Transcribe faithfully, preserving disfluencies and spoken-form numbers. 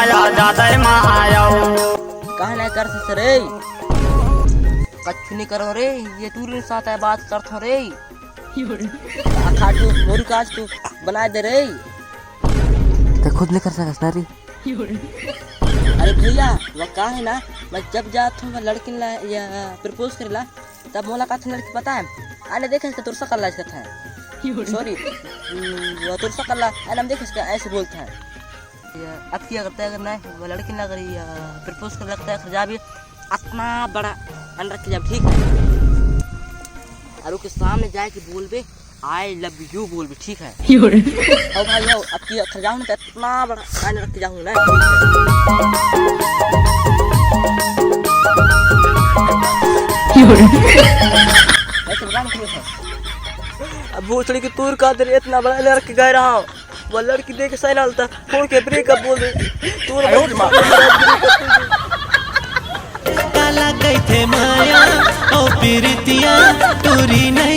आया जादय मायव। काहे नहीं कर सकते रे? कछु नहीं करो रे, ये तू रे साथ है बात करथो रे। आ खाटू मोरू काज तू बना दे रे। ते खुद नहीं कर सकस ना रे। अरे भैया, वो का है ना, मैं जब जात हूँ, मैं लड़किन ला या प्रपोज करेला, तब मोला का लड़की पता है, आने देखे इसका तुरसा कल्ला इसका था। सॉरी, वो तुरसा कल्ला, आने हम देखे इसका ऐसे बोलता है। अब क्या करता है, अगर नहीं वो लड़की ना करी प्रपोज कर लगता है, जा भी इतना बड़ा अंडर के जब, ठीक है, और उसके सामने जाए के बोलबे, आई लव यू बोलबे, ठीक है। ओ भाई हो, अब की अखर जाऊँ ना तो इतना बड़ा अंडर के जाऊँ ना। ऐसे बता, अब भोसड़ी की तूर का दे, इतना बड़ा अंडर के गए रहा हूँ। वो लड़की देख के सही ना लगता, फोन के ब्रेकअप बोल दे। तू आयो रे माँ। काला कहिथे माया, ओ पीरितिया, टूरी नहीं